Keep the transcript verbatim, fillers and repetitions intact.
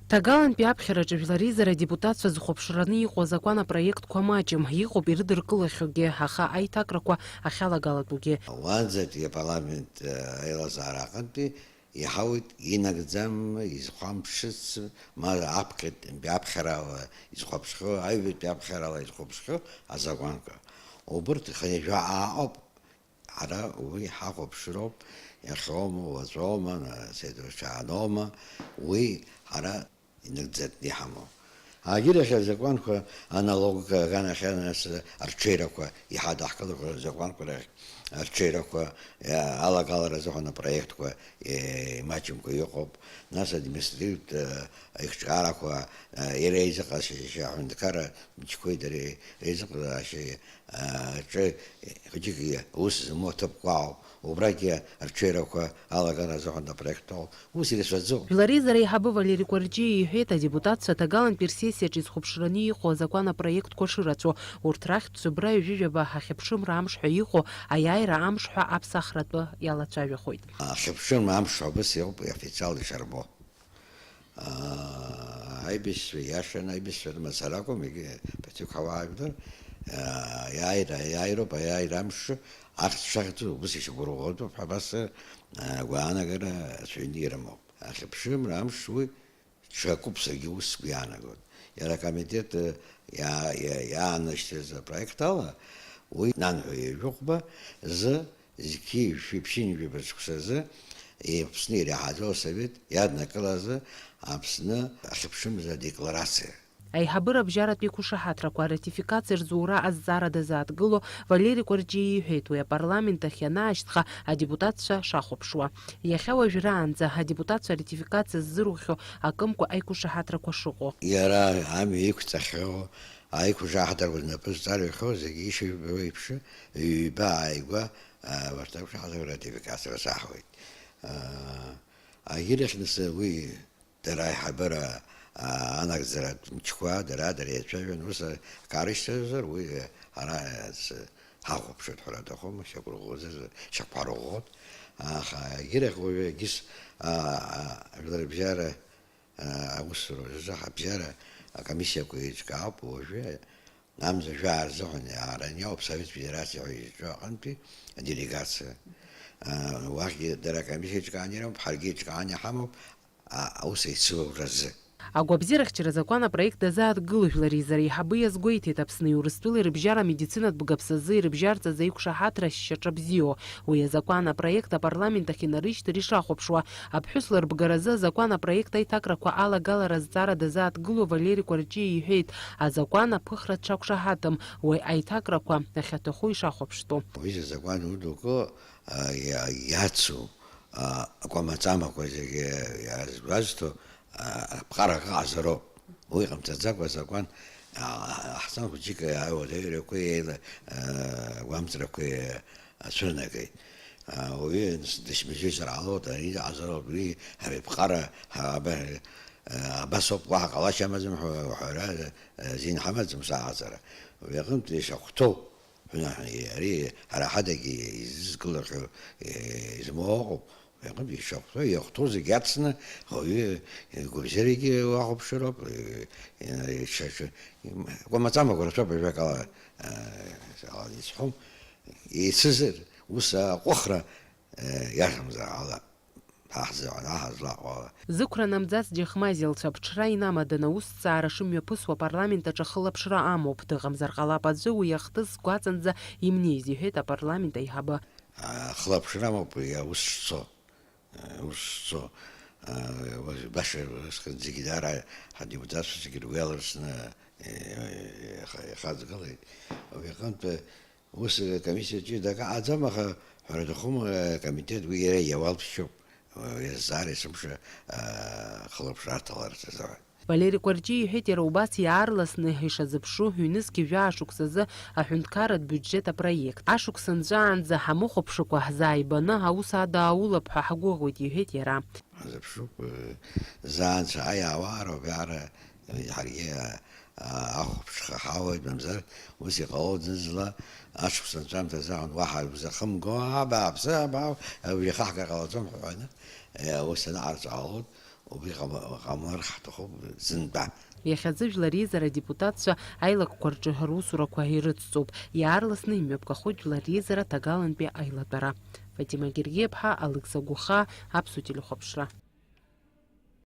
Ҭагалантәи аԥхьараҿы жәлар реизара адепутатцәа зхәаԥшраны иҟоу азакәан апроектқәа маҷым, иҟоуп ирыдыркылахьоугьы, аха аиҭакрақәа ахьалагалатәугьы. Уанӡатәи апарламент, э, аилазаара аҟынтәи иҳауеит инагӡам, изхәамԥшыц, ма аԥхьатәи аԥхьарала изхәаԥшхьоу, аҩбатәи аԥхьарала изхәаԥшхьоу азакәанқәа. Убырҭ хынҩажәа ааҟоуп. Ҳара уи ҳахәаԥшроуп, иахьоума, уаҵәоума, на-, сеидурчааноума, уи ҳара инагӡатәны иҳамоу. Агьырахь азакәанқәа аналогк аганахьан, нас арҽеирақәа иҳадаҳкылақәа азакәанқәа рахь арҽеирақәа, иа-, алагалара азыҳәан апроектқәа, е-, имаҷымкәа иҟоуп. Нас административтә, э, еиҿкаарақәа, э, иреизыҟазшьа аҳәынҭқарра мчқәеи дареи реизыҟазаашьа аҿы хәыҷык аус змоу аҭыԥқәа ауп. Убрагьы арҽеирақәа алагара азыҳәан апроект ауп. Ус ирацәаӡоуп. Жәлар реизара аиҳабы Валери Кәарҷиа иҳәеит, адепутатцәа аҭагалантәи рсессиаҿы изхәаԥшраны иҟоу азакәан апроектқәа шырацәоу. Урҭ рахьтә Сыбра ҩажәижәаба ахьыԥшымра амш ҳәа иҟоу аиааира амш ҳәа аԥсахратәы иалацәажәахоит. Ахьыԥшымра амш ҳәа убас иоуп официал ишарбо. Аа, аибашьцәа иашан, аибашьцәа рымацара акәым, егьи Патиқәа уаажәлар, аа, аиааира, аиааироуп, аиааира амш, ахьӡ-шәахьӡ убыс ишьақәырӷәӷәатәуп ҳәа абас, аа, агәаанагара ацәаҩны ирымоуп. Ахьыԥшымра амш уи ҽакуп, саргьы ус сгәы иаанагоит. Иара акомитет, иа-, иа-, иаанашьҭыз апроект ала, уи нанҳәа ҩажәи хәба зы Зқьи жәшәи ԥшьынҩажәи жәаба шықәсазы Аԥсны иреиҳаӡоу асовет иаднакылазы Аԥсны ахьыԥшымз адекларациа. Аиҳабыра абжьаратә еиқәышаҳаҭрақәа аратификациа рзура азҵаара дазааҭгыло Валери Кәарҷиа иҳәеит, уи апарламент ахь ианаашьҭха адепутатцәа шахәаԥшуа. Иахьа уажәраанӡа адепутатцәа аратификациа ззырухьоу акымкәа аиқәышаҳаҭрақәа шыҟоу. Иара амҩа иқәҵахьоу, аиқәышаҳаҭрақәа знапы зҵарҩхьоу зегьы ишыжәбо еиԥш, ҩба ааигәа, а, урҭ аиқәышаҳаҭрақәа ратификациа рзаҳауеит. А, агьырахь нас уи дара аиҳабыра, а, анагӡаратә мчқәа, дара, дара еицәажәон, ус акы аарышьҭазар, уи ҳара, а, ц-, ҳахәаԥшуеит ҳәа аҭахума, шьақәырӷәӷәозар, шьақәҳарӷәӷәоит. Аха агьырахь уажәы егьыс, а, а, жәларбжьара Аусура азы ҳабжьара акомиссиақәа еиҿкаауп уажәы, амза жәаа рзыҳәан иаараны иоуп Совет Федерациа ҳәа изҿу аҟынтәи аделегациа. Уахьгьы дара акомиссиа еиҿкааны ирымоуп, ҳаргьы еиҿкааны иҳамоуп, а, аус еицылоу рзы. Агәабзиарахьчара азакәан апроект дазааҭгыло жәлар реизара аиҳабы иазгәеиҭеит, Аԥсни Урыстәылеи рыбжьара амедицинатә бгаԥс азы ирыбжьарҵаз аиқәшаҳаҭра ашьаҿа бзиоу. Уи азакәан апроект апарламент ахь инарышьҭыр ишахәаԥшуа, аԥҳәыс лырбгаразы азакәан апроект аиҭакрақәа алагалара азҵаара дазааҭгыло Валери Кәарҷиа иҳәеит, азакәан аԥыхра дшақәшаҳаҭым, уи аиҭакрақәа ахьаҭаху ишахәаԥштәу. Уи азакәан удукыло, а, иа-, иацу, а, акәамаҵамақәа зегьы иаазгәазҭо, а, аԥҟарак ыҟазароуп. Уи ҟамҵаӡакәа азакәан, а, аҳҭан хәыҷык ауадаҩрақәеи еила, а, агәамҵрақәеи ацәырнагеит. А, уаҩы дышьмыжьыжьыр ҟалоит, ари иҟазароуп, уи ҳара иԥҟара, ҳа-, аба-, а, абас ауп, уаҳа ҟалашьа амаӡам ҳәа уҳәара, а, азин ҳамаӡам сааҟаҵара. Уи аҟынтә ишахәҭоу, ҳәа, ари ҳара ҳадагьы изызкылахьоу, е, измоу ыҟоуп. Иҟынтә ишахәҭоу, иахәҭоу зегь ацны, ауаҩы игәабзиарагьы уахәаԥшыроуп, е, е, ишаҿу, акәамаҵамақәа рацәоуп, ажәакала, е, ала исҳәом, еицызар, ус аҟәыхра, е, иахьамзар ҟалап, ҳа ҳзы-, ҳа ҳазлаҟоу ала. Зықәра намӡац џьахмазиалцәа аԥҽра инамаданы аусҭҵаара шымҩаԥысуа апарламент аҿы ахылаԥшра амоуп, дыҟамзар ҟалап аӡәы уи ахҭыс сгәаҵанӡа имнеиз, иҳәеит апарламент аиҳабы. Ахылаԥшра амоуп, уи аус шцо. Аус шцо. Уажә баша усҟан зегьы даара ҳадепутатцәа зегьы ргәы иалырсны, е, иха-, ихаҵгылеит. Уи аҟынтә ус акомиссиа ҷыда акы ҟаӡам, аха ҳәара аҭахума, акомитет уи иара иауалԥшьоуп. Уи азҵаара есымша, а, хылаԥшра аҭаларц азыҳәан. Валери Кәарҷиа иҳәеит, иара убас иаарласны ишазыԥшу ҩнызқь жәаа шықәсазы аҳәынҭқарратә биуџьет апроект. Ашықәс нҵәаанӡа ҳамыхәаԥшыкәа ҳзааибаны аус адааулап ҳәа ҳгәыӷуеит, иҳәеит иара. Ҳазыԥшуп, э, заа нцәа аиаауаароуп, иаара, э, ҳаргьы, а, а, ахәаԥшха ҳауеит, мамзар ус иҟалоит зны-зынла, ашықәс анҵәамҭазы аҳәан уаҳа узахымго, абааԥсы, абаа, уи ихаҳгар ҟалаӡом ҳәа ҳәаны, э, ус анаҟарҵо ҟалоит. Убри ҟама-, ҟамлар ҳҭахуп зынтәа. Иахьазы Жәлар Реизара адепутатцәа аилакқәа рҿы русурақәа ирыцҵоуп. Иаарласны имҩаԥгахоит Жәлар Реизара Ҭагалантәи аилатәара. Фатима Гергиаԥҳа, Алықьса Гәыхаа, Аԥсуа телехәаԥшра.